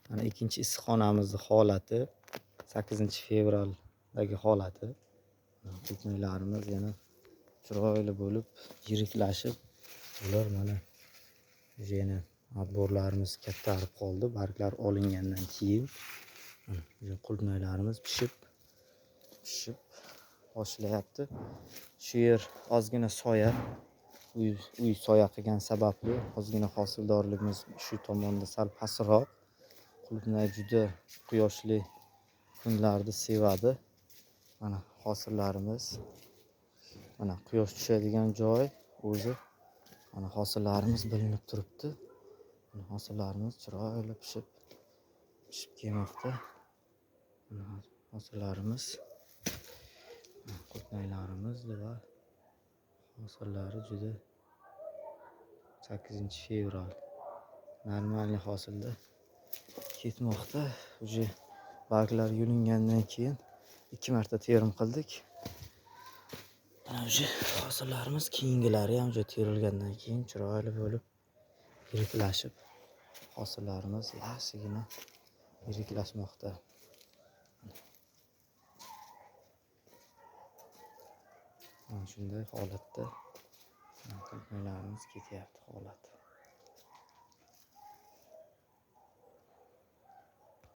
Mana ikkinchi issiqxonamizni holati, 8-fevraldagi holati. Qulupnaylarimiz yana chiroyli bo'lib, yiriklashib, ular mana yana отборlarimiz kattarib qoldi. Barglar olingandan keyin mana qulupnaylarimiz pishib boshlayapti. Shu yer ozgina soya, uy soya qilgan sababli ozgina hosildorligimiz shu tomonda sal pastroq. Qulupnay juda quyoshli kunlarni sevadi. Mana hosillarimiz, mana quyosh tushadigan joy o'zi, mana hosillarimiz bilinib turibdi. Mana hosillarimiz chiroyli pishib kelmoqda. Mana hosillarimiz, qulupnaylarimiz va hosillari juda 8-fevral normalniy hosilda ketmoqda. Уже barglar yulingandan keyin 2 marta terim qildik. Mana уже hosillarimiz keyingilari ham уже terilgandan keyin chiroyli bo'lib yiriklashib, hosillarimiz yaxshigina yiriklashmoqda. Mana shunday holatda qulupnaylarimiz ketyapti holat.